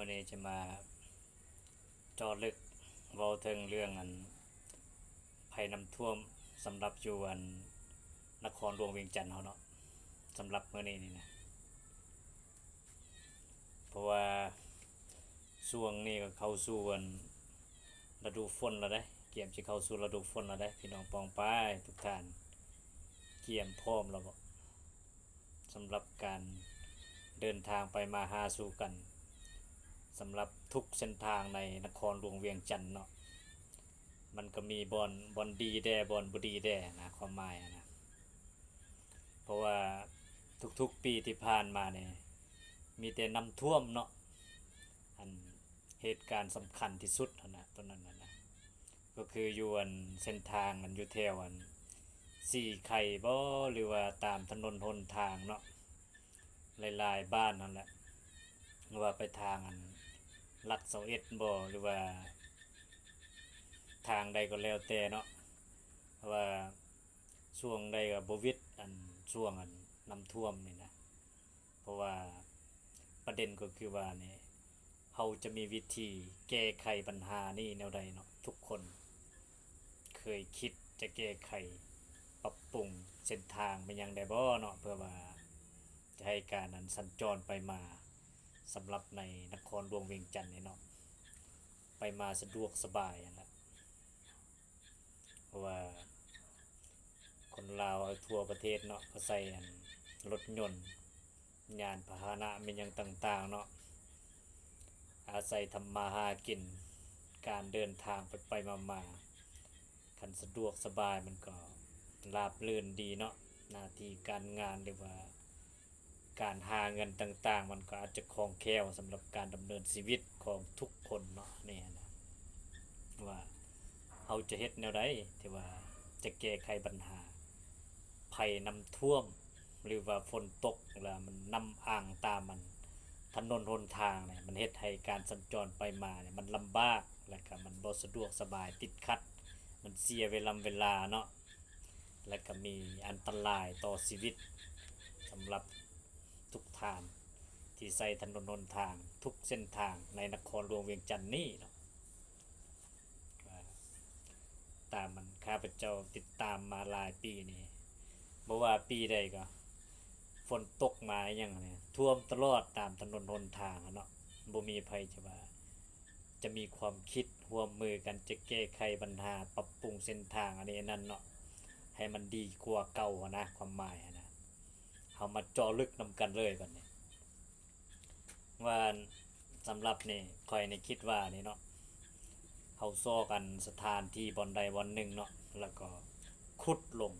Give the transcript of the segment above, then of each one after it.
ມື້ນີ້ຈະມາເຈາະເລິກເວົ້າເຖິງເລື່ອງອັນໄພນ້ຳຖ້ວມ ສຳລັບຢູ່ອັນນະຄອນຫຼວງວຽງຈັນເຮົາເນາະ ສຳລັບມື້ນີ້ນີ້ນະ ເພາະວ່າຊ່ວງນີ້ກໍເຂົ້າສູ່ອັນລະດູຝົນແລ້ວເດ້ ກຽມຊິເຂົ້າສູ່ລະດູຝົນແລ້ວເດ້ ພີ່ນ້ອງປ້ອງປາຍທຸກທ່ານ ກຽມພ້ອມແລ້ວບໍ່? ສຳລັບການເດີນທາງໄປມາຫາສູ່ກັນ ສຳລັບທຸກເສັ້ນທາງໃນນະຄອນຫຼວງວຽງຈັນເນາະ ມັນກໍມີບ່ອນ ບ່ອນດີແດ່ ບ່ອນບໍ່ດີແດ່ນະ ຄວາມໝາຍນະ ເພາະວ່າທຸກໆປີທີ່ຜ່ານມານີ້ ມີແຕ່ນ້ຳຖ້ວມເນາະ ອັນເຫດການສຳຄັນທີ່ສຸດຫັ້ນນະ ໂຕນັ້ນນະ ກໍຄືຢູ່ອັນເສັ້ນທາງອັນຢູ່ແຖວອັນສີໄຄບໍ ຫຼືວ່າຕາມຖະໜົນຫົນທາງເນາະ ຫຼາຍໆບ້ານຫັ້ນແຫຼະ ວ່າໄປທາງອັນຫຼັກຊາວເອັດບໍ ຫຼືວ່າທາງໃດກໍແລ້ວແຕ່ເນາະ ວ່າຊ່ວງໃດກໍບໍ່ຫວິດອັນຊ່ວງອັນນ້ຳຖ້ວມນີ້ນະ ເພາະວ່າປະເດັນກໍຄືວ່ານີ້ ເຮົາຈະມີວິທີແກ້ໄຂບັນຫານີ້ແນວໃດເນາະ? ທຸກຄົນເຄີຍຄິດຈະແກ້ໄຂປັບປຸງເສັ້ນທາງແມ່ນຫຍັງໄດ້ບໍ່ເນາະ? ເພື່ອວ່າຈະໃຫ້ການອັນສັນຈອນໄປມາ ສຳລັບໃນນະຄອນຫຼວງວຽງຈັນນີ້ເນາະ ໄປມາສະດວກສະບາຍຫັ້ນລະ. ເພາະວ່າຄົນລາວເຮົາທົ່ວປະເທດເນາະ ອາໄສອັນລົດຍົນ ຍານພາຫະນະແມ່ນຫຍັງຕ່າງໆເນາະ ອາໄສທຳມາຫາກິນ ການເດີນທາງໄປໆມາໆ ຄັນສະດວກສະບາຍມັນກໍລາບລື່ນດີເນາະ ໜ້າທີ່ການງານ ຫຼືວ່າ ການຫາເງິນຕ່າງໆ ມັນກໍອາດຈະຄ່ອງແຄ້ວສຳລັບການດຳເນີນຊີວິດຂອງທຸກຄົນເນາະ ນີ້ນະ ວ່າເຮົາຈະເຮັດແນວໃດທີ່ວ່າຈະແກ້ໄຂບັນຫາໄພນ້ຳຖ້ວມ ຫຼືວ່າຝົນຕົກແລ້ວມັນນ້ຳອັ່ງຕາມອັນຖະໜົນຫົນທາງນີ້ ມັນເຮັດໃຫ້ການສັນຈອນໄປມານີ້ມັນລຳບາກ ແລ້ວກະມັນບໍ່ສະດວກສະບາຍ ຕິດຂັດ ມັນເສຍເວລຳເວລາເນາະ. ແລະກໍມີອັນຕະລາຍຕໍ່ຊີວິດສຳລັບທຸກທ່ານທີ່ໃຊ້ຖະໜົນຫົນທາງທຸກເສັ້ນທາງໃນນະຄອນຫຼວງວຽງຈັນນີ້ເນາະ. ຕາມອັນຂ້າພະເຈົ້າຕິດຕາມມາຫຼາຍປີນີ້ ບໍ່ວ່າປີໃດກໍຝົນຕົກມາອີ່ຫຍັງນີ້ ຖ້ວມຕະຫຼອດຕາມຖະໜົນຫົນທາງເນາະ. ບໍ່ມີໃຜຈະວ່າ ຈະມີຄວາມຄິດຮ່ວມມືກັນ ຈະແກ້ໄຂບັນຫາ ປັບປຸງເສັ້ນທາງ ອັນນີ້ອັນນັ້ນເນາະ ໃຫ້ມັນດີກວ່າເກົ່າຫັ້ນນະ ຄວາມໝາຍຫັ້ນນະ. ເຮົາມາເຈາະເລິກນຳກັນເລີຍບັດນີ້ ວ່າສຳລັບນີ້ ຂ້ອຍນີ້ຄິດວ່ານີ້ເນາະ ເຮົາຊອກອັນສະຖານທີ່ບ່ອນໃດບ່ອນໜຶ່ງເນາະ ແລ້ວກໍຂຸດລົງ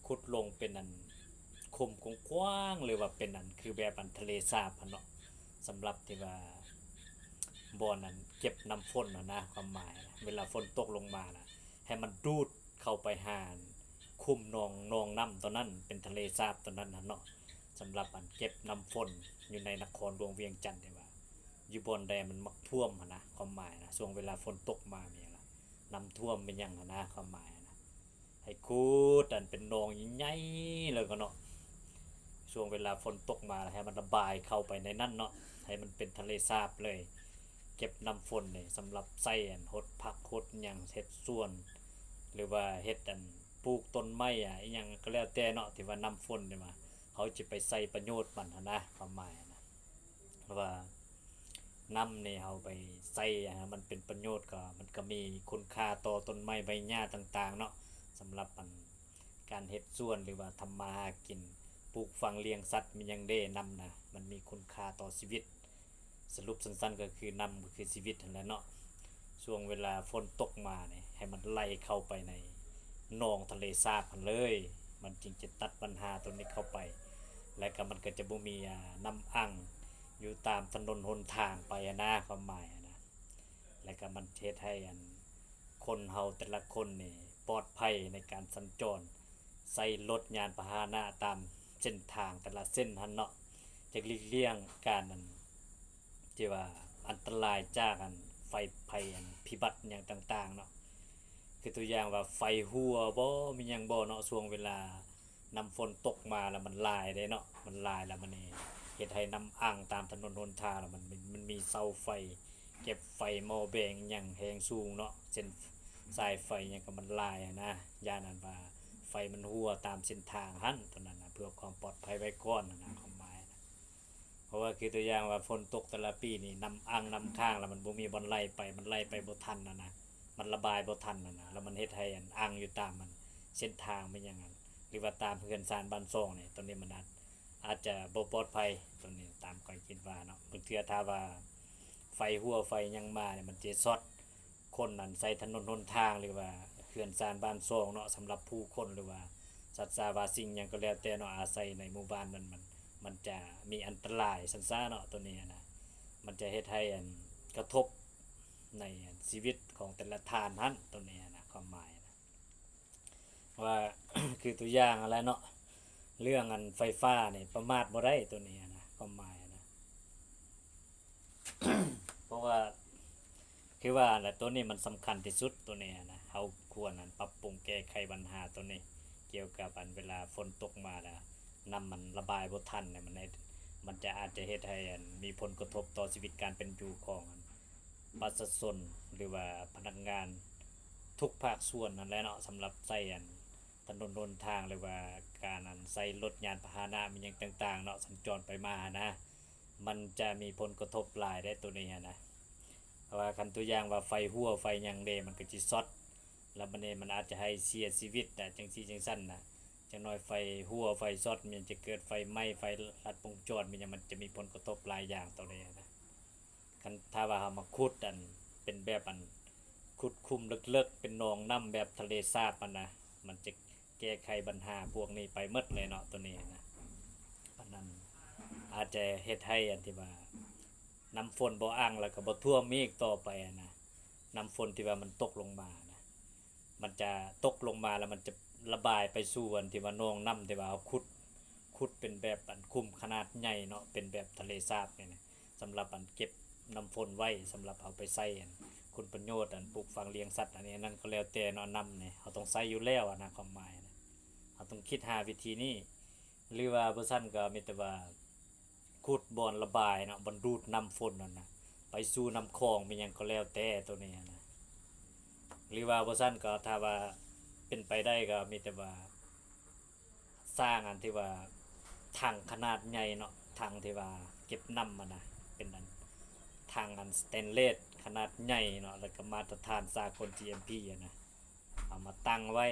ຂຸດລົງເປັນອັນຂຸມກວ້າງໆ ຫຼືວ່າເປັນອັນຄືແບບອັນທະເລສາບຫັ້ນເນາະ. ສຳລັບທີ່ວ່າບ່ອນອັນເກັບນ້ຳຝົນຫັ້ນນະ ຄວາມໝາຍເວລາຝົນຕົກລົງມານະ ໃຫ້ມັນດູດເຂົ້າໄປຫາຂຸມໜອງ ໜອງນ້ຳໂຕນັ້ນ ເປັນທະເລສາບໂຕນັ້ນຫັ້ນເນາະ. ສຳລັບອັນເກັບນ້ຳຝົນຢູ່ໃນນະຄອນຫຼວງວຽງຈັນ ທີ່ວ່າຢູ່ບ່ອນໃດມັນມັກຖ້ວມຫັ້ນນະ ຄວາມໝາຍນະ ຊ່ວງເວລາຝົນຕົກມາແມ່ນຫຍັງລະ ນ້ຳຖ້ວມແມ່ນຫຍັງຫັ້ນນະ ຄວາມໝາຍຫັ້ນນະ. ໃຫ້ຂຸດອັນເປັນໜອງໃຫຍ່ໆເລີຍກໍເນາະ ຊ່ວງເວລາຝົນຕົກມາ ໃຫ້ມັນລະບາຍເຂົ້າໄປໃນນັ້ນເນາະ ໃຫ້ມັນເປັນທະເລສາບເລີຍ. ເກັບນ້ຳຝົນນີ້ສຳລັບໃຊ້ອັນຫົດຜັກຫົດຫຍັງ ເຮັດສວນ ຫຼືວ່າເຮັດອັນປູກຕົ້ນໄມ້ ອາ ອີ່ຫຍັງກໍແລ້ວແຕ່ເນາະ ທີ່ວ່ານ້ຳຝົນນີ້ມາ ເຮົາຈະໄປໃຊ້ປະໂຫຍດມັນຫັ້ນນະ ຄວາມໝາຍຫັ້ນນະ. ເພາະວ່ານ້ຳນີ້ເຮົາໄປໃຊ້ໃຫ້ມັນເປັນປະໂຫຍດ ກໍມັນກໍມີຄຸນຄ່າຕໍ່ຕົ້ນໄມ້ໃບຫຍ້າຕ່າງໆເນາະ. ສຳລັບອັນການເຮັດສວນ ຫຼືວ່າທຳມາຫາກິນ ປູກຝັງລ້ຽງສັດ ມີຫຍັງເດ້ ນ້ຳນະ ມັນມີຄຸນຄ່າຕໍ່ຊີວິດ. ສະຫຼຸບສັ້ນໆກໍຄືນ້ຳກໍຄືຊີວິດຫັ້ນແຫຼະເນາະ. ຊ່ວງເວລາຝົນຕົກມານີ້ ໃຫ້ມັນໄຫຼເຂົ້າໄປໃນໜອງທະເລສາບຫັ້ນເລີຍ ມັນຈຶ່ງຈະຕັດບັນຫາໂຕນີ້ເຂົ້າໄປ ແລະກໍມັນກໍຈະບໍ່ມີ ອາ ນ້ຳອັ່ງຢູ່ຕາມຖະໜົນຫົນທາງໄປຫັ້ນນະ ຄວາມໝາຍຫັ້ນນະ. ແລະກໍມັນເຮັດໃຫ້ອັນຄົນເຮົາແຕ່ລະຄົນນີ້ປອດໄພໃນການສັນຈອນ ໃຊ້ລົດຍານພາຫະນະຕາມເສັ້ນທາງແຕ່ລະເສັ້ນຫັ້ນເນາະ ຈະຫຼີກລ່ຽງການອັນ ທີ່ວ່າອັນຕະລາຍຈາກອັນໄຟໄພ ອັນພິບັດຫຍັງຕ່າງໆເນາະ. ຄືຕົວຢ່າງວ່າໄຟຮົ່ວບໍ ມີຫຍັງບໍເນາະ ຊ່ວງເວລານ້ຳຝົນຕົກມາແລ້ວມັນຫຼາຍເດ້ເນາະ ມັນຫຼາຍແລ້ວມັນນີ້ ເຮັດໃຫ້ນ້ຳອັ່ງຕາມຖະໜົນຫົນທາງ ແລ້ວມັນ ມັນມີເສົາໄຟເກັບໄຟ ໝໍ້ແບງຫຍັງແຮງສູງເນາະ ເສັ້ນສາຍໄຟຫຍັງກໍມັນຫຼາຍຫັ້ນນະ ຢ້ານອັນວ່າໄຟມັນຮົ່ວຕາມເສັ້ນທາງຫັ້ນ ຕົວນັ້ນນະ ເພື່ອຄວາມປອດໄພໄວ້ກ່ອນຫັ້ນນະ ຄວາມໝາຍນະ. ເພາະວ່າຄືຕົວຢ່າງວ່າຝົນຕົກແຕ່ລະປີນີ້ ນ້ຳອັ່ງນ້ຳຄ້າງ ແລ້ວມັນບໍ່ມີບ່ອນໄຫຼໄປ ມັນໄຫຼໄປບໍ່ທັນຫັ້ນນະ ມັນລະບາຍບໍ່ທັນຫັ້ນນະ ແລ້ວມັນເຮັດໃຫ້ອັ່ງຢູ່ຕາມອັນເສັ້ນທາງແມ່ນຫຍັງຫັ້ນ ຫຼືວ່າຕາມເຮືອນຊານບ້ານຊ່ອງນີ້ ຕົວນີ້ມັນອາດ ອາດຈະບໍ່ປອດໄພ ຕົວນີ້ຕາມຂ້ອຍຄິດວ່າເນາະ ບາງເທື່ອຖ້າວ່າໄຟຮົ່ວໄຟຫຍັງມານີ້ ມັນຈະຊັອດ ຄົນອັນໃຊ້ຖະໜົນຫົນທາງ ຫຼືວ່າເຮືອນຊານບ້ານຊ່ອງເນາະ ສຳລັບຜູ້ຄົນ ຫຼືວ່າສັດສາວາສິ່ງຫຍັງກໍແລ້ວແຕ່ເນາະ ອາໄສໃນໝູ່ບ້ານນັ້ນ ມັນ ມັນຈະມີອັນຕະລາຍຊັ້ນຊະເນາະ ຕົວນີ້ນະ ມັນຈະເຮັດໃຫ້ອັນກະທົບໃນອັນຊີວິດຂອງແຕ່ລະທ່ານຫັ້ນ ຕົວນີ້ນະ ຄວາມໝາຍນະ ວ່າ ຄືຕົວຢ່າງຫັ້ນແຫຼະເນາະ ເລື່ອງອັນໄຟຟ້ານີ້ປະໝາດບໍ່ໄດ້ ຕົວນີ້ນະ ຄວາມໝາຍນະ ເພາະວ່າ ຄືວ່າແຫຼະ ໂຕນີ້ມັນສຳຄັນທີ່ສຸດ ໂຕນີ້ນະ ເຮົາຄວນອັນປັບປຸງແກ້ໄຂບັນຫາໂຕນີ້ ກ່ຽວກັບອັນເວລາຝົນຕົກມາແລ້ວ ນ້ຳມັນລະບາຍບໍ່ທັນ ແລ້ວມັນເຮັດ ມັນຈະ ອາດຈະເຮັດໃຫ້ອັນມີຜົນກະທົບຕໍ່ຊີວິດການເປັນຢູ່ຂອງອັນປະຊາຊົນ ຫຼືວ່າພະນັກງານທຸກພາກສ່ວນນັ້ນແຫຼະເນາະ ສຳລັບໃຊ້ອັນຖະໜົນຫົນທາງ ຫຼືວ່າການອັນໃຊ້ລົດຍານພາຫະນະ ມີຫຍັງຕ່າງໆເນາະ ສັນຈອນໄປມານະ. ມັນຈະມີຜົນກະທົບຫຼາຍເດ້ໂຕນີ້ຫັ້ນນະ ເພາະວ່າຄັນຕົວຢ່າງວ່າໄຟຮົ່ວໄຟຫຍັງເດ້ ມັນກໍຊິຊັອດ ແລ້ວບັດນີ້ມັນອາດຈະໃຫ້ເສຍຊີວິດນະ ຈັ່ງຊີ້ຈັ່ງຊັ້ນນະ ຈັກໜ້ອຍໄຟຮົ່ວໄຟຊັອດ ມັນຈະເກີດໄຟໄໝ້ ໄຟລັດວົງຈອນ ມັນຫຍັງ ມັນຈະມີຜົນກະທົບຫຼາຍຢ່າງໂຕນີ້ນະ. ຄັນຖ້າວ່າເຮົາມາຂຸດອັນເປັນແບບອັນຂຸດຂຸມເລິກໆ ເປັນໜອງນ້ຳແບບທະເລສາບຫັ້ນນະ ມັນຈະ ແກ້ໄຂບັນຫາພວກນີ້ໄປໝົດເລີຍເນາະ ໂຕນີ້ນະ ອັນນັ້ນອາດຈະເຮັດໃຫ້ອັນທີ່ວ່ານ້ຳຝົນບໍ່ອັ່ງ ແລ້ວກໍບໍ່ຖ້ວມອີກຕໍ່ໄປນະ ນ້ຳຝົນທີ່ວ່າມັນຕົກລົງມານະ ມັນຈະຕົກລົງມາ ແລ້ວມັນຈະລະບາຍໄປສູ່ອັນທີ່ວ່າໜອງນ້ຳທີ່ວ່າເຮົາຂຸດ ຂຸດເປັນແບບອັນຂຸມຂະໜາດໃຫຍ່ເນາະ ເປັນແບບທະເລສາບນີ້ນະ ສຳລັບອັນເກັບນ້ຳຝົນໄວ້ ສຳລັບເຮົາໄປໃຊ້ອັນຄຸນປະໂຫຍດ ອັນປູກຝັງລ້ຽງສັດ ອັນນີ້ອັນນັ້ນກໍແລ້ວແຕ່ເນາະ ນ້ຳນີ້ເຮົາຕ້ອງໃຊ້ຢູ່ແລ້ວຫັ້ນນະ ຄວາມໝາຍນະ ເຮົາຕ້ອງຄິດຫາວິທີນີ້ ຫຼືວ່າບໍ່ຊັ້ນກໍມີແຕ່ວ່າຂຸດບ່ອນລະບາຍເນາະ ບ່ອນດູດນ້ຳຝົນຫັ້ນນະ ໄປສູ່ນ້ຳຂອງ ມີຫຍັງກໍແລ້ວແຕ່ໂຕນີ້ຫັ້ນນະ ຫຼືວ່າບໍ່ຊັ້ນກໍຖ້າວ່າເປັນໄປໄດ້ກໍມີແຕ່ວ່າ ສ້າງອັນທີ່ວ່າຖັງຂະໜາດໃຫຍ່ເນາະ ຖັງທີ່ວ່າເກັບນ້ຳຫັ້ນນະ ເປັນອັນຖັງອັນສະເຕນເລດຂະໜາດໃຫຍ່ເນາະ ແລ້ວກໍມາດຕະຖານສາກົນ ຈີເອັມພີຫັ້ນນະ ເອົາມາຕັ້ງໄວ້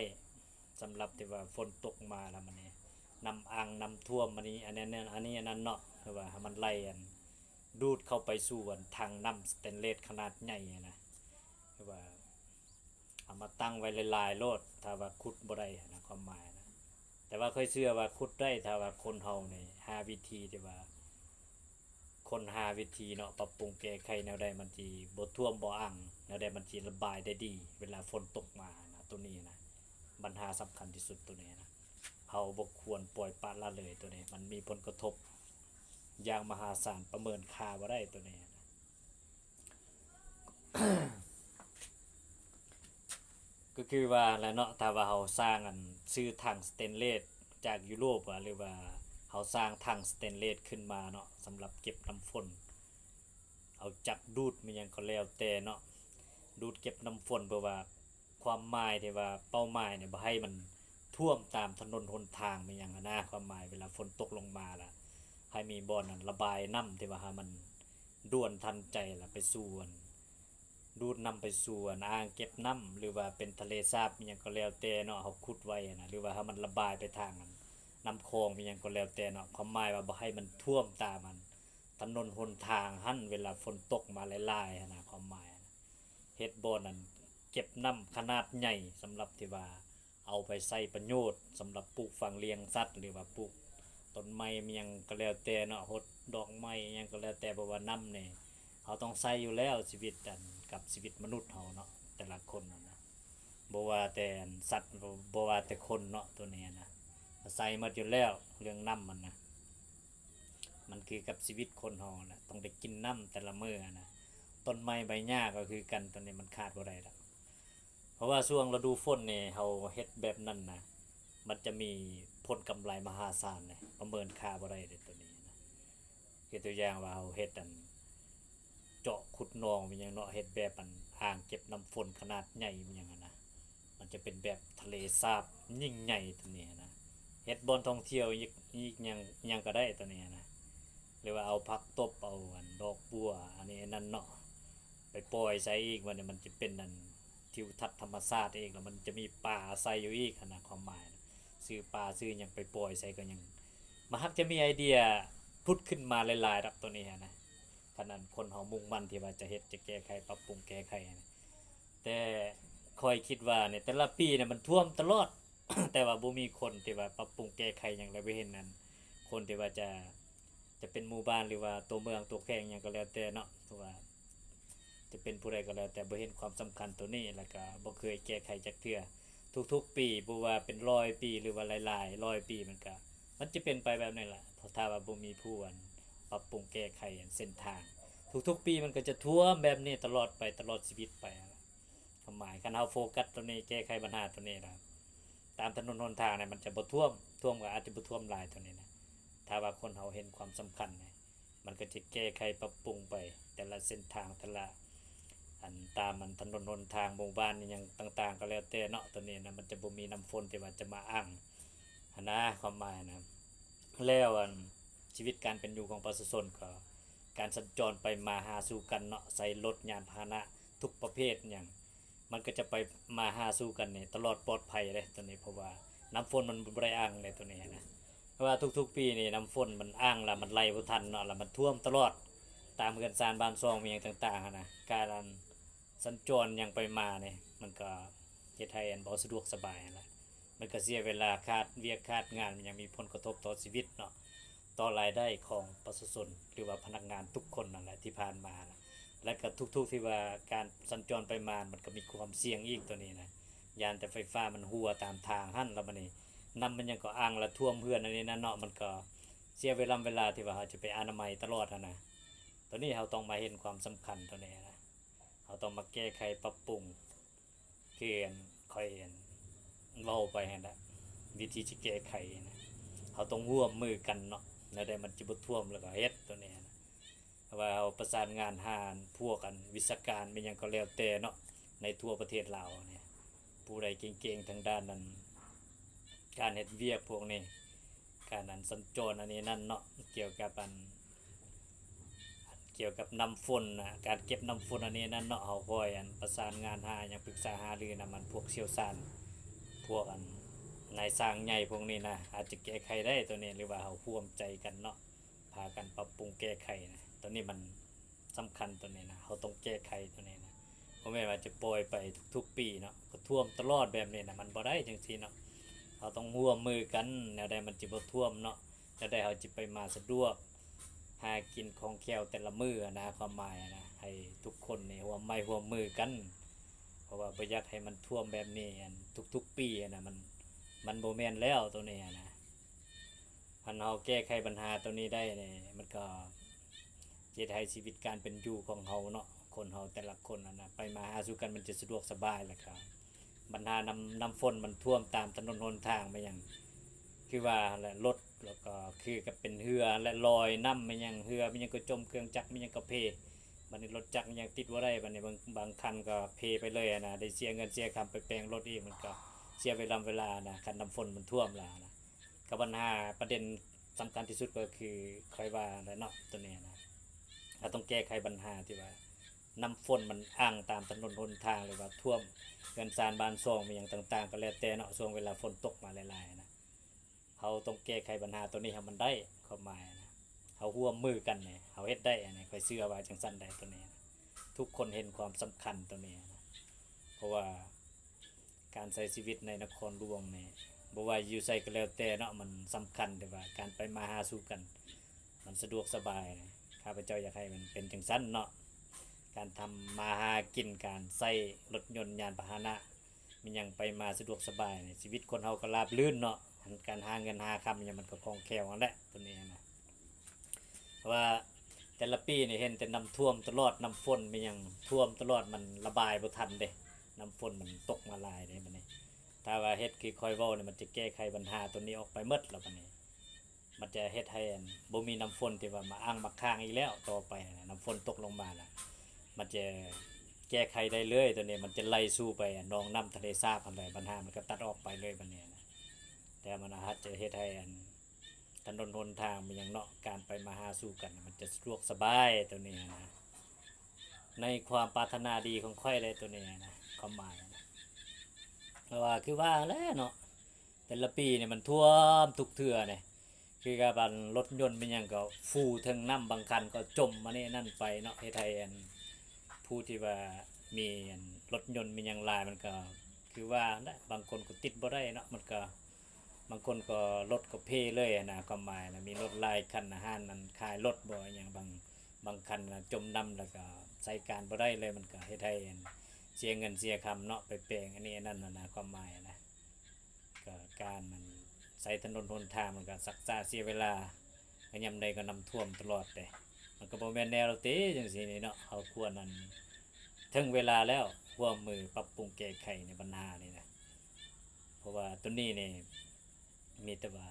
ສຳລັບທີ່ວ່າຝົນຕົກມາແລ້ວມັນນີ້ ນ້ຳອັ່ງນ້ຳຖ້ວມ ອັນນີ້ ອັນນັ້ນ ອັນນີ້ ອັນນັ້ນເນາະ ຄືວ່າໃຫ້ມັນໄຫຼອັນ ດູດເຂົ້າໄປສູ່ອັນຖັງນ້ຳສະເຕນເລດຂະໜາດໃຫຍ່ຫັ້ນນະ ຄືວ່າ ເອົາມາຕັ້ງໄວ້ຫຼາຍໆໂລດ ຖ້າວ່າຂຸດບໍ່ໄດ້ຫັ້ນນະ ຄວາມໝາຍນະ ແຕ່ວ່າຂ້ອຍເຊື່ອວ່າຂຸດໄດ້ ຖ້າວ່າຄົນເຮົານີ້ຫາວິທີທີ່ວ່າ ຄົ້ນຫາວິທີເນາະ ປັບປຸງແກ້ໄຂແນວໃດມັນຊິບໍ່ຖ້ວມບໍ່ອັ່ງ ແນວໃດມັນຊິລະບາຍໄດ້ດີ ເວລາຝົນຕົກມານະ ໂຕນີ້ນະ ບັນຫາສຳຄັນທີ່ສຸດໂຕນີ້ນະ ເຮົາບໍ່ຄວນປ່ອຍປະລະເລີຍໂຕນີ້ ມັນມີຜົນກະທົບຢ່າງມະຫາສານ ປະເມີນຄ່າບໍ່ໄດ້ໂຕນີ້ນະ. ກໍຄືວ່າແຫຼະເນາະ ຖ້າວ່າເຮົາສ້າງອັນ ຊື້ຖັງສະເຕນເລດຈາກຢູໂຣບ ຫຼືວ່າເຮົາສ້າງຖັງສະເຕນເລດຂຶ້ນມາເນາະ ສຳລັບເກັບນ້ຳຝົນ ເອົາຈັກດູດ ມີຫຍັງກໍແລ້ວແຕ່ເນາະ ດູດເກັບນ້ຳຝົນ ເພື່ອວ່າ ຄວາມໝາຍທີ່ວ່າເປົ້າໝາຍນີ້ ບໍ່ໃຫ້ມັນຖ້ວມຕາມຖະໜົນຫົນທາງ ມີຫຍັງຫັ້ນນະ ຄວາມໝາຍເວລາຝົນຕົກລົງມາລະ ໃຫ້ມີບ່ອນອັນລະບາຍນ້ຳທີ່ວ່າໃຫ້ມັນດ່ວນທັນໃຈ ລະໄປສູ່ອັນ ດູດນ້ຳໄປສູ່ອັນອ່າງເກັບນ້ຳ ຫຼືວ່າເປັນທະເລສາບ ມີຫຍັງກໍແລ້ວແຕ່ເນາະ ເຮົາຂຸດໄວ້ຫັ້ນນະ ຫຼືວ່າໃຫ້ມັນລະບາຍໄປທາງອັນນ້ຳຂອງ ມີຫຍັງກໍແລ້ວແຕ່ເນາະ ຄວາມໝາຍວ່າບໍ່ໃຫ້ມັນຖ້ວມຕາມອັນ ຖະໜົນຫົນທາງຫັ້ນ ເວລາຝົນຕົກມາຫຼາຍໆຫັ້ນນະ ຄວາມໝາຍນະ ເຮັດບ່ອນອັນເກັບນ້ຳຂະໜາດໃຫຍ່ ສຳລັບທີ່ວ່າເອົາໄປໃຊ້ປະໂຫຍດ ສຳລັບປູກຝັງລ້ຽງສັດ ຫຼືວ່າປູກຕົ້ນໄມ້ ມີຫຍັງກໍແລ້ວແຕ່ເນາະ ຫົດດອກໄມ້ ອີ່ຫຍັງກໍແລ້ວແຕ່ ເພາະວ່ານ້ຳນີ້ເຮົາຕ້ອງໃຊ້ຢູ່ແລ້ວ ຊີວິດອັນ ກັບຊີວິດມະນຸດເຮົາເນາະ ແຕ່ລະຄົນຫັ້ນນະ ບໍ່ວ່າແຕ່ອັນສັດ ບໍ່ວ່າແຕ່ຄົນເນາະ ໂຕນີ້ນະ ໃຊ້ໝົດຢູ່ແລ້ວ ເລື່ອງນ້ຳຫັ້ນນະ. ມັນຄືກັບຊີວິດຄົນເຮົາຫັ້ນແຫຼະ ຕ້ອງໄດ້ກິນນ້ຳແຕ່ລະມື້ຫັ້ນນະ ຕົ້ນໄມ້ໃບຫຍ້າກໍຄືກັນ ໂຕນີ້ມັນຂາດບໍ່ໄດ້ດອກ ເພາະວ່າຊ່ວງລະດູຝົນນີ້ເຮົາເຮັດແບບນັ້ນນະ ມັນຈະມີຜົນກຳໄລມະຫາສານເດ້ ປະເມີນຄ່າບໍ່ໄດ້ເດ້ໂຕນີ້ນະ ເຮັດຕົວຢ່າງວ່າເຮົາເຮັດອັນ ເຈາະຂຸດໜອງແມ່ນຫຍັງເນາະ ເຮັດແບບອັນອ່າງເກັບນ້ຳຝົນຂະໜາດໃຫຍ່ແມ່ນຫຍັງຫັ້ນນະ ມັນຈະເປັນແບບທະເລສາບຍິ່ງໃຫຍ່ຕົວນີ້ຫັ້ນນະ ເຮັດບ່ອນທ່ອງທ່ຽວອີກ ອີກຫຍັງ ຫຍັງກໍໄດ້ຕົວນີ້ຫັ້ນນະ ຫຼືວ່າເອົາຜັກຕົບ ເອົາອັນດອກບົວ ອັນນີ້ອັນນັ້ນເນາະ ໄປປ່ອຍໃສ່ອີກ ບັດນີ້ມັນຈະເປັນອັນທິວທັດທຳມະຊາດອີກ ແລ້ວມັນຈະມີປາອາໄສຢູ່ອີກຫັ້ນນະ ຄວາມໝາຍ ຊື້ປາຊື້ຫຍັງໄປປ່ອຍໃສ່ກໍຍັງ ມັນຫາກຈະມີໄອເດຍຜຸດຂຶ້ນມາຫຼາຍໆດອກຕົວນີ້ຫັ້ນນະ ຄັນອັນຄົນເຮົາມຸ່ງໝັ້ນທີ່ວ່າຈະເຮັດ ຈະແກ້ໄຂ ປັບປຸງແກ້ໄຂຫັ້ນນະ ແຕ່ຂ້ອຍຄິດວ່າໃນແຕ່ລະປີນີ້ມັນຖ້ວມຕະຫຼອດ ແຕ່ວ່າບໍ່ມີຄົນທີ່ວ່າປັບປຸງແກ້ໄຂຫຍັງ ແລະ ບໍ່ເຫັນອັນຄົນທີ່ວ່າຈະ ຈະເປັນໝູ່ບ້ານ ຫຼືວ່າຕົວເມືອງຕົວແຂວງຫຍັງກໍແລ້ວແຕ່ເນາະ ຫຼືວ່າຈະເປັນຜູ້ໃດກໍແລ້ວແຕ່ ບໍ່ເຫັນຄວາມສຳຄັນໂຕນີ້ ແລ້ວກໍບໍ່ເຄີຍແກ້ໄຂຈັກເທື່ອ ທຸກໆປີ ບໍ່ວ່າເປັນຮ້ອຍປີ ຫຼືວ່າຫຼາຍໆຮ້ອຍປີ ມັນກໍ ມັນຈະເປັນໄປແບບນີ້ແຫຼະ ຖ້າວ່າບໍ່ມີຜູ້ອັນປັບປຸງແກ້ໄຂອັນເສັ້ນທາງ ທຸກໆປີມັນກໍຈະຖ້ວມແບບນີ້ຕະຫຼອດໄປ ຕະຫຼອດຊີວິດໄປຫັ້ນແຫຼະ ຄວາມໝາຍ ຄັນເຮົາໂຟກັສໂຕນີ້ ແກ້ໄຂບັນຫາໂຕນີ້ລະ ຕາມຖະໜົນຫົນທາງນີ້ມັນຈະບໍ່ຖ້ວມ ຖ້ວມກໍອາດຈະບໍ່ຖ້ວມຫຼາຍເທົ່ານີ້ນະ ຖ້າວ່າຄົນເຮົາເຫັນຄວາມສຳຄັນນີ້ ມັນກໍຈະແກ້ໄຂປັບປຸງໄປ ແຕ່ລະເສັ້ນທາງ ແຕ່ລະອັນ ຕາມອັນຖະໜົນຫົນທາງ ໝູ່ບ້ານອີ່ຫຍັງຕ່າງໆກໍແລ້ວແຕ່ເນາະ ໂຕນີ້ນະ ມັນຈະບໍ່ມີນ້ຳຝົນທີ່ວ່າຈະມາອັ່ງຫັ້ນນະ ຄວາມໝາຍນະ ແລ້ວອັນ ຊີວິດການເປັນຢູ່ຂອງປະຊາຊົນກໍ ການສັນຈອນໄປມາຫາສູ່ກັນເນາະ ໃຊ້ລົດຍານພາຫະນະທຸກປະເພດຫຍັງ ມັນກໍຈະໄປມາຫາສູ່ກັນນີ້ຕະຫຼອດປອດໄພເດ້ໂຕນີ້ ເພາະວ່ານ້ຳຝົນມັນບໍ່ໄດ້ອັ່ງເດ້ໂຕນີ້ຫັ້ນນະ ເພາະວ່າທຸກໆປີນີ້ນ້ຳຝົນມັນອັ່ງ ແລ້ວມັນໄຫຼບໍ່ທັນເນາະ ແລ້ວມັນຖ້ວມຕະຫຼອດ ຕາມເຮືອນຊານບ້ານຊ່ອງມີຫຍັງຕ່າງໆຫັ້ນນະ ການອັນສັນຈອນຫຍັງໄປມານີ້ ມັນກໍເຮັດໃຫ້ອັນບໍ່ສະດວກສະບາຍຫັ້ນລະ ມັນກໍເສຍເວລາ ຂາດວຽກຂາດງານ ມັນຍັງມີຜົນກະທົບຕໍ່ຊີວິດເນາະ ຕໍ່ລາຍໄດ້ຂອງປະຊາຊົນ ຫຼືວ່າພະນັກງານທຸກຄົນນັ້ນແຫຼະ ທີ່ຜ່ານມານະ ແລະກໍທຸກໆທີ່ວ່າການສັນຈອນໄປມາ ມັນກໍມີຄວາມສ່ຽງອີກໂຕນີ້ນະ ຢ້ານແຕ່ໄຟຟ້າມັນຮົ່ວຕາມທາງຫັ້ນ ແລ້ວບັດນີ້ນ້ຳມັນຍັງກໍອັ່ງ ແລ້ວຖ້ວມເຮືອນອັນນີ້ນັ້ນເນາະ ມັນກໍເສຍເວລາ ເວລາທີ່ວ່າເຮົາຈະໄປອະນາໄມຕະຫຼອດຫັ້ນນະ ໂຕນີ້ເຮົາຕ້ອງມາເຫັນຄວາມສຳຄັນໂຕນີ້ນະ ເຮົາຕ້ອງມາແກ້ໄຂປັບປຸງ ຄືອັນຂ້ອຍອັນເວົ້າໄປຫັ້ນແຫຼະ ວິທີຈະແກ້ໄຂນະ ເຮົາຕ້ອງຮ່ວມມືກັນເນາະ ແນວໃດມັນຈະບໍ່ຖ້ວມ ແລ້ວກໍເຮັດໂຕນີ້ນະ ວ່າເຮົາປະສານງານຫາພວກອັນວິຊາການແມ່ນຫຍັງກໍແລ້ວແຕ່ເນາະ ໃນທົ່ວປະເທດລາວນີ້ ຜູ້ໃດເກັ່ງໆທາງດ້ານນັ້ນ ການເຮັດວຽກພວກນີ້ ການອັນສັນຈອນອັນນີ້ນັ້ນເນາະ ກ່ຽວກັບອັນ ກ່ຽວກັບນ້ຳຝົນນະ ການເກັບນ້ຳຝົນອັນນີ້ນັ້ນເນາະ ເຮົາຄ່ອຍອັນປະສານງານຫາຫຍັງ ປຶກສາຫາລືນຳອັນພວກຊ່ຽວຊານ ພວກອັນນາຍຊ່າງໃຫຍ່ພວກນີ້ນະ ອາດຈະແກ້ໄຂໄດ້ໂຕນີ້ ຫຼືວ່າເຮົາຮ່ວມໃຈກັນເນາະ ພາກັນປັບປຸງແກ້ໄຂນະ ໂຕນີ້ມັນສຳຄັນໂຕນີ້ນະ ເຮົາຕ້ອງແກ້ໄຂໂຕນີ້ນະ ບໍ່ແມ່ນວ່າຈະປ່ອຍໄປທຸກໆປີເນາະ ກໍຖ້ວມຕະຫຼອດແບບນີ້ນະ ມັນບໍ່ໄດ້ຈັ່ງຊີ້ເນາະ ເຮົາຕ້ອງຮ່ວມມືກັນ ແນວໃດມັນຈະບໍ່ຖ້ວມເນາະ ແນວໃດເຮົາຈະໄປມາສະດວກ ຫາກິນຄ່ອງແຄ້ວແຕ່ລະມື້ຫັ້ນນະ ຄວາມໝາຍຫັ້ນນະ ໃຫ້ທຸກຄົນນີ້ຮ່ວມໄມ້ຮ່ວມມືກັນ ເພາະວ່າບໍ່ຢາກໃຫ້ມັນຖ້ວມແບບນີ້ ອັນທຸກໆປີຫັ້ນນະ ມັນ ມັນບໍ່ແມ່ນແລ້ວໂຕນີ້ຫັ້ນນະ ຄັນເຮົາແກ້ໄຂບັນຫາໂຕນີ້ໄດ້ນີ້ ມັນກໍເຮັດໃຫ້ຊີວິດການເປັນຢູ່ຂອງເຮົາເນາະ ຄົນເຮົາແຕ່ລະຄົນຫັ້ນນະ ໄປມາຫາສູ່ກັນມັນຈະສະດວກສະບາຍ ແລ້ວກໍບັນຫານ້ຳ ນ້ຳຝົນມັນຖ້ວມຕາມຖະໜົນຫົນທາງແມ່ນຫຍັງ ຄືວ່າຫັ້ນແຫຼະ ລົດ ແລ້ວກໍຄືກັບເປັນເຮືອແຫຼະ ລອຍນ້ຳແມ່ນຫຍັງ ເຮືອແມ່ນຫຍັງກໍຈົມ ເຄື່ອງຈັກແມ່ນຫຍັງກໍເພ ບັດນີ້ລົດຈັກແມ່ນຫຍັງຕິດບໍ່ໄດ້ ບັດນີ້ບາງ ບາງຄັນກໍເພໄປເລີຍຫັ້ນນະ ໄດ້ເສຍເງິນເສຍຄຳໄປແປງລົດອີກ ມັນກໍເສຍເວລາ ເວລາຫັ້ນນະ ຄັນນ້ຳຝົນມັນຖ້ວມແລ້ວຫັ້ນນະ ກໍບັນຫາປະເດັນສຳຄັນທີ່ສຸດກໍຄືຂ້ອຍວ່າແຫຼະເນາະ ໂຕນີ້ນະ ເຮົາຕ້ອງແກ້ໄຂບັນຫາທີ່ວ່ານ້ຳຝົນມັນອັ່ງຕາມຖະໜົນຫົນທາງ ຫຼືວ່າຖ້ວມເຮືອນຊານບ້ານຊ່ອງ ມີຫຍັງຕ່າງໆກໍແລ້ວແຕ່ເນາະ ຊ່ວງເວລາຝົນຕົກມາຫຼາຍໆນະ ເຮົາຕ້ອງແກ້ໄຂບັນຫາໂຕນີ້ໃຫ້ມັນໄດ້ ຄວາມໝາຍນະ ເຮົາຮ່ວມມືກັນນີ້ ເຮົາເຮັດໄດ້ ອັນນີ້ຂ້ອຍເຊື່ອວ່າຈັ່ງຊັ້ນໄດ໋ ໂຕນີ້ນະ ທຸກຄົນເຫັນຄວາມສຳຄັນໂຕນີ້ນະ ເພາະວ່າ ການໃຊ້ຊີວິດໃນນະຄອນຫຼວງນີ້ ບໍ່ວ່າຢູ່ໃສກໍແລ້ວແຕ່ເນາະ ມັນສຳຄັນທີ່ວ່າການໄປມາຫາສູ່ກັນ ມັນສະດວກສະບາຍ. ຂ້າພະເຈົ້າຢາກໃຫ້ມັນເປັນຈັ່ງຊັ້ນເນາະ ການທຳມາຫາກິນ ການໃຊ້ລົດຍົນຍານພາຫະນະ ແມ່ນຫຍັງໄປມາສະດວກສະບາຍ ຊີວິດຄົນເຮົາກໍລາບລື່ນເນາະ ການຫາເງິນຫາຄຳຫຍັງມັນກໍຄ່ອງແຄ້ວຫັ້ນແຫຼະ ໂຕນີ້ນະ. ເພາະວ່າແຕ່ລະປີນີ້ເຫັນແຕ່ນ້ຳຖ້ວມຕະຫຼອດ ນ້ຳຝົນແມ່ນຫຍັງຖ້ວມຕະຫຼອດ ມັນລະບາຍບໍ່ທັນເດ້ ນ້ຳຝົນມັນຕົກມາຫຼາຍເດ້ບັດນີ້ ຖ້າວ່າເຮັດຄືຂ້ອຍເວົ້ານີ້ ມັນຈະແກ້ໄຂບັນຫາໂຕນີ້ອອກໄປໝົດແລ້ວບັດນີ້ ມັນຈະເຮັດໃຫ້ ອັນ ບໍ່ມີນ້ຳຝົນທີ່ວ່າມາອັ່ງມາຄ້າງອີກແລ້ວ ຕໍ່ໄປນະ ນ້ຳຝົນຕົກລົງມານະ ມັນຈະແກ້ໄຂໄດ້ເລີຍ ໂຕນີ້ມັນຈະໄຫຼສູ່ໄປໜອງນ້ຳທະເລສາບຫັ້ນແຫຼະ ບັນຫາມັນກໍຕັດອອກໄປເລີຍບັດນີ້ນະ ແຕ່ມັນອາດຈະເຮັດໃຫ້ ອັນ ຖະໜົນຫົນທາງ ມີຫຍັງເນາະ ການໄປມາຫາສູ່ກັນ ມັນຈະສະດວກສະບາຍ ໂຕນີ້ນະ ໃນຄວາມປາດຖະໜາດີຂອງຂ້ອຍເລີຍ ໂຕນີ້ນະ ຄວາມໝາຍນະ ເພາະວ່າຄືວ່າແຫຼະເນາະ ແຕ່ລະປີນີ້ມັນຖ້ວມທຸກເທື່ອນີ້ ຄືກັບອັນລົດຍົນແມ່ນຫຍັງກໍຟູເຖິງນ້ຳ ບາງຄັນກໍຈົມອັນນີ້ອັນນັ້ນໄປເນາະ ເຮັດໃຫ້ອັນຜູ້ທີ່ວ່າມີອັນລົດຍົນແມ່ນຫຍັງຫຼາຍ ມັນກໍຄືວ່າແຫຼະ ບາງຄົນກໍຕິດບໍ່ໄດ້ເນາະ ມັນກໍ ບາງຄົນກໍລົດກໍເພເລີຍຫັ້ນນະ ຄວາມໝາຍນະ ມີລົດຫຼາຍຄັນ ຮ້ານອັນຂາຍລົດບໍ່ ອີຫຍັງ ບາງ ບາງຄັນນະຈົມນ້ຳ ແລ້ວກໍໃຊ້ການບໍ່ໄດ້ເລີຍ ມັນກໍເຮັດໃຫ້ອັນເສຍເງິນເສຍຄຳເນາະ ໄປແປງອັນນີ້ອັນນັ້ນຫັ້ນນະ ຄວາມໝາຍນະ ກໍການອັນໃຊ້ຖະໜົນຫົນທາງ ມັນກໍຊັກຊ້າເສຍເວລາ ກໍຍາມໃດກໍນ້ຳຖ້ວມຕະຫຼອດເດ້ ມັນກໍບໍ່ແມ່ນແນວແລ້ວຕິ ຈັ່ງຊີ້ນີ້ເນາະ ເຮົາຄວນອັນ ເຖິງເວລາແລ້ວ ຮ່ວມມືປັບປຸງແກ້ໄຂໃນບັນຫານີ້ນະ ເພາະວ່າໂຕນີ້ນີ້ ມີແຕ່ວ່າ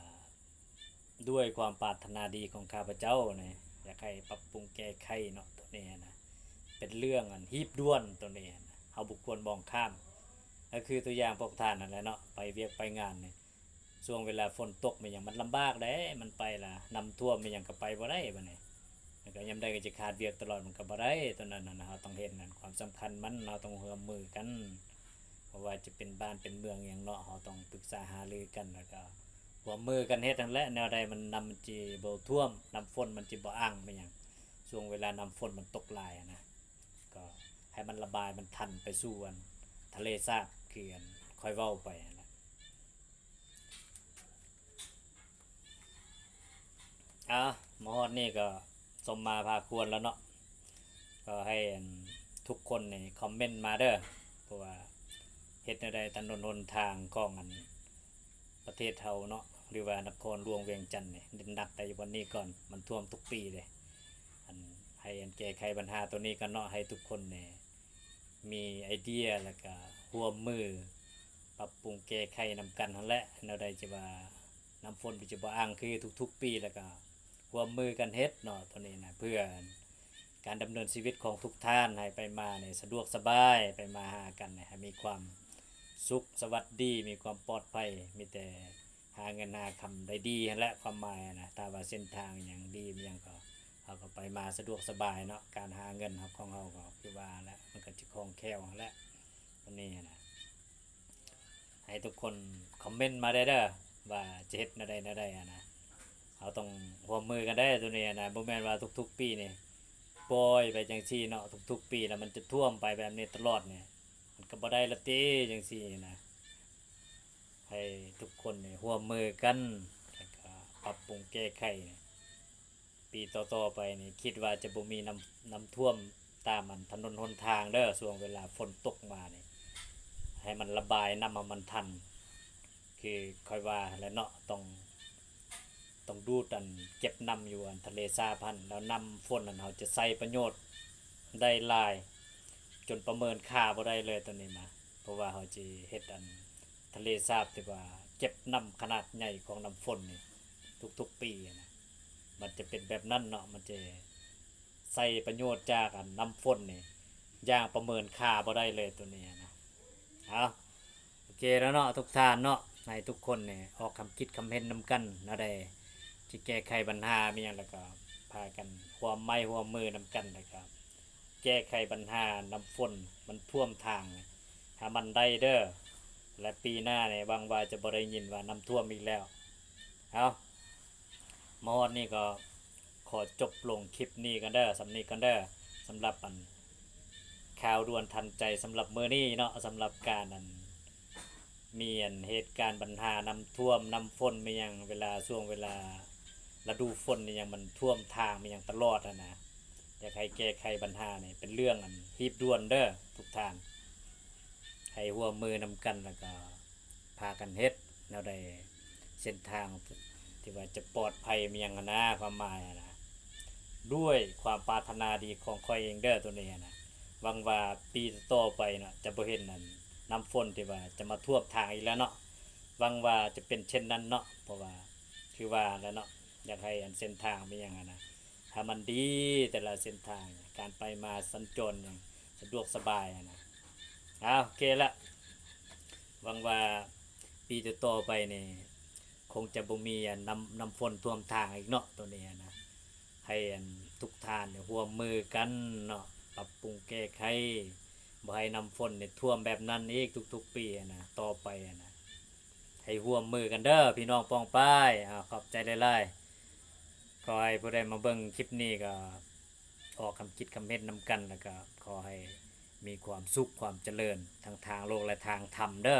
ດ້ວຍຄວາມປາດຖະໜາດີຂອງຂ້າພະເຈົ້ານີ້ ຢາກໃຫ້ປັບປຸງແກ້ໄຂເນາະ ໂຕນີ້ນະ ເປັນເລື່ອງອັນຮີບດ່ວນ ໂຕນີ້ນະ ເຮົາບໍ່ຄວນມອງຂ້າມ ກໍຄືຕົວຢ່າງພວກທ່ານຫັ້ນແຫຼະເນາະ ໄປວຽກໄປງານນີ້ ຊ່ວງເວລາຝົນຕົກແມ່ນຫຍັງ ມັນລຳບາກເດ້ ມັນໄປລະນ້ຳຖ້ວມແມ່ນຫຍັງ ກໍໄປບໍ່ໄດ້ບັດນີ້ ແລ້ວກໍຍາມໃດກໍຈະຂາດວຽກຕະຫຼອດ ມັນກໍບໍ່ໄດ້ ໂຕນັ້ນນະ ເຮົາຕ້ອງເຫັນນັ້ນ ຄວາມສຳຄັນມັນ ເຮົາຕ້ອງຮ່ວມມືກັນ ບໍ່ວ່າຈະເປັນບ້ານເປັນເມືອງຫຍັງເນາະ ເຮົາຕ້ອງປຶກສາຫາລືກັນ ແລ້ວກໍຮ່ວມມືກັນເຮັດຫັ້ນແຫຼະ ແນວໃດມັນ ນ້ຳມັນຊິບໍ່ຖ້ວມ ນ້ຳຝົນມັນຊິບໍ່ອັ່ງແມ່ນຫຍັງ ຊ່ວງເວລານ້ຳຝົນມັນຕົກຫຼາຍຫັ້ນນະ ກໍໃຫ້ມັນລະບາຍ ມັນທັນໄປສູ່ອັນທະເລສາບ ຄືອັນຂ້ອຍເວົ້າໄປຫັ້ນແຫຼະ. ເອົາ ມາຮອດນີ້ກໍສົມມາພາຄວນແລ້ວເນາະ ກໍໃຫ້ອັນທຸກຄົນນີ້ຄອມເມັນມາເດີ ເພາະວ່າເຮັດແນວໃດຖະໜົນຫົນທາງຂອງອັນປະເທດເຮົາເນາະ ຫຼືວ່ານະຄອນຫຼວງວຽງຈັນນີ້ ເໜັກແຕ່ຢູ່ບ່ອນນີ້ກ່ອນ ມັນຖ້ວມທຸກປີເດ້ ອັນ ໃຫ້ອັນແກ້ໄຂບັນຫາໂຕນີ້ກ່ອນເນາະ ໃຫ້ທຸກຄົນນີ້ ມີໄອເດຍ ແລ້ວກະຮ່ວມມືປັບປຸງແກ້ໄຂນຳກັນຫັ້ນແຫຼະ ແນວໃດຈະວ່ານ້ຳຝົນຈະບໍ່ອັ່ງຄືທຸກໆປີ ແລ້ວກະຮ່ວມມືກັນເຮັດເນາະ ໂຕນີ້ນະ ເພື່ອການດຳເນີນຊີວິດຂອງທຸກທ່ານ ໃຫ້ໄປມານີ້ສະດວກສະບາຍ ໄປມາຫາກັນໃຫ້ມີຄວາມສຸກສະຫວັດດີ ມີຄວາມປອດໄພ ມີແຕ່ ຫາເງິນຫາຄຳໄດ້ດີຫັ້ນແຫຼະ ຄວາມໝາຍນະ ຖ້າວ່າເສັ້ນທາງຫຍັງດີຫຍັງກໍ ເຮົາກໍໄປມາສະດວກສະບາຍເນາະ ການຫາເງິນເຮົາ ຂອງເຮົາກໍຄືວ່າແຫຼະ ມັນກໍຈະຄ່ອງແຄ້ວຫັ້ນແຫຼະ ອັນນີ້ນະ ໃຫ້ທຸກຄົນຄອມເມັນມາໄດ້ເດີ ວ່າຈະເຮັດແນວໃດແນວໃດຫັ້ນນະ ເຮົາຕ້ອງຮ່ວມມືກັນໄດ້ໂຕນີ້ນະ ບໍ່ແມ່ນວ່າທຸກໆປີນີ້ປ່ອຍໄປຈັ່ງຊີ້ເນາະ ທຸກໆປີແລ້ວມັນຈະຖ້ວມໄປແບບນີ້ຕະຫຼອດນີ້ ມັນກໍບໍ່ໄດ້ລະຕິ ຈັ່ງຊີ້ນະ. ໃຫ້ທຸກຄົນນີ້ຮ່ວມມືກັນ ແລ້ວກໍປັບປຸງແກ້ໄຂນີ້ ປີຕໍ່ໆໄປນີ້ ຄິດວ່າຈະບໍ່ມີນ້ຳ ນ້ຳຖ້ວມຕາມອັນຖະໜົນຫົນທາງເດີ ຊ່ວງເວລາຝົນຕົກມານີ້ ໃຫ້ມັນລະບາຍນ້ຳໃຫ້ມັນທັນ ຄືຂ້ອຍວ່າຫັ້ນແຫຼະເນາະ ຕ້ອງ ຕ້ອງດູດອັນເກັບນ້ຳຢູ່ອັນທະເລສາບຫັ້ນ ແລ້ວນ້ຳຝົນນັ້ນເຮົາຈະໃຊ້ປະໂຫຍດໄດ້ຫຼາຍ ຈົນປະເມີນຄ່າບໍ່ໄດ້ເລີຍໂຕນີ້ມາ ເພາະວ່າເຮົາຈະເຮັດອັນທະເລສາບທີ່ວ່າເກັບນ້ຳຂະໜາດໃຫຍ່ຂອງນ້ຳຝົນນີ້ທຸກໆປີນະ ມັນຈະເປັນແບບນັ້ນເນາະ ມັນຈະໃຊ້ປະໂຫຍດຈາກອັນນ້ຳຝົນນີ້ຢ່າງປະເມີນຄ່າບໍ່ໄດ້ເລີຍໂຕນີ້ນະ ເອົາ ໂອເຄແລ້ວເນາະ ທຸກທ່ານເນາະ ໃຫ້ທຸກຄົນນີ້ອອກຄຳຄິດຄຳເຫັນນຳກັນ ແນວໃດຈະແກ້ໄຂບັນຫາມີຫຍັງ ແລ້ວກໍພາກັນຮ່ວມໄມ້ຮ່ວມມືນຳກັນ ແລ້ວກໍແກ້ໄຂບັນຫານ້ຳຝົນມັນຖ້ວມທາງໃຫ້ມັນໄດ້ເດີ ແລະ ປີໜ້ານີ້ຫວັງວ່າຈະບໍ່ໄດ້ຍິນວ່ານ້ຳຖ້ວມອີກແລ້ວ ເອົາ ມາຮອດນີ້ກໍຂໍຈົບລົງຄລິບນີ້ກ່ອນເດີ ສ່ຳນີ້ກ່ອນເດີ ສຳລັບອັນ ຂ່າວດ່ວນທັນໃຈສຳລັບມື້ນີ້ເນາະ ສຳລັບການອັນ ມີອັນເຫດການບັນຫານ້ຳຖ້ວມ ນ້ຳຝົນ ມີຫຍັງ ເວລາ ຊ່ວງເວລາລະດູຝົນ ມີຫຍັງ ມັນຖ້ວມທາງ ມີຫຍັງຕະຫຼອດຫັ້ນນະ ຢາກໃຫ້ແກ້ໄຂບັນຫານີ້ ເປັນເລື່ອງອັນຮີບດ່ວນເດີທຸກທ່ານ ໃຫ້ຮ່ວມມືນຳກັນ ແລ້ວກໍພາກັນເຮັດແນວໃດ ເສັ້ນທາງທີ່ວ່າຈະປອດໄພ ມີຫຍັງຫັ້ນນະ ຄວາມໝາຍຫັ້ນນະ ດ້ວຍຄວາມປາດຖະໜາດີຂອງຂ້ອຍເອງເດີ ໂຕນີ້ຫັ້ນນະ ຫວັງວ່າປີຕໍ່ໆໄປເນາະ ຈະບໍ່ເຫັນອັນນ້ຳຝົນທີ່ວ່າຈະມາຖ້ວມທາງອີກແລ້ວເນາະ ຫວັງວ່າຈະເປັນເຊັ່ນນັ້ນເນາະ ເພາະວ່າຄືວ່າແຫຼະເນາະ ຢາກໃຫ້ອັນເສັ້ນທາງມີຫຍັງຫັ້ນນະ ຖ້າມັນດີແຕ່ລະເສັ້ນທາງ ການໄປມາສັນຈອນຫຍັງສະດວກສະບາຍຫັ້ນນະ. ເອົາ ໂອເຄລະ ຫວັງວ່າປີຕໍ່ໆໄປນີ້ ຄົງຈະບໍ່ມີອັນນ້ຳ ນ້ຳຝົນຖ້ວມທາງອີກເນາະ ໂຕນີ້ຫັ້ນນະ. ໃຫ້ອັນທຸກທ່ານນີ້ຮ່ວມມືກັນເນາະ ປັບປຸງແກ້ໄຂ ບໍ່ໃຫ້ນ້ຳຝົນນີ້ຖ້ວມແບບນັ້ນອີກທຸກໆປີຫັ້ນນະ ຕໍ່ໄປຫັ້ນນະ. ໃຫ້ຮ່ວມມືກັນເດີພີ່ນ້ອງປ້ອງປາຍ. ອາ ຂອບໃຈຫຼາຍໆ. ຂໍໃຫ້ຜູ້ໃດມາເບິ່ງຄລິບນີ້ກໍອອກຄຳຄິດຄຳເຫັນນຳກັນ ແລ້ວກໍຂໍໃຫ້ມີຄວາມສຸກຄວາມຈະເລີນ ທັງທາງໂລກ ແລະ ທາງທຳເດີ.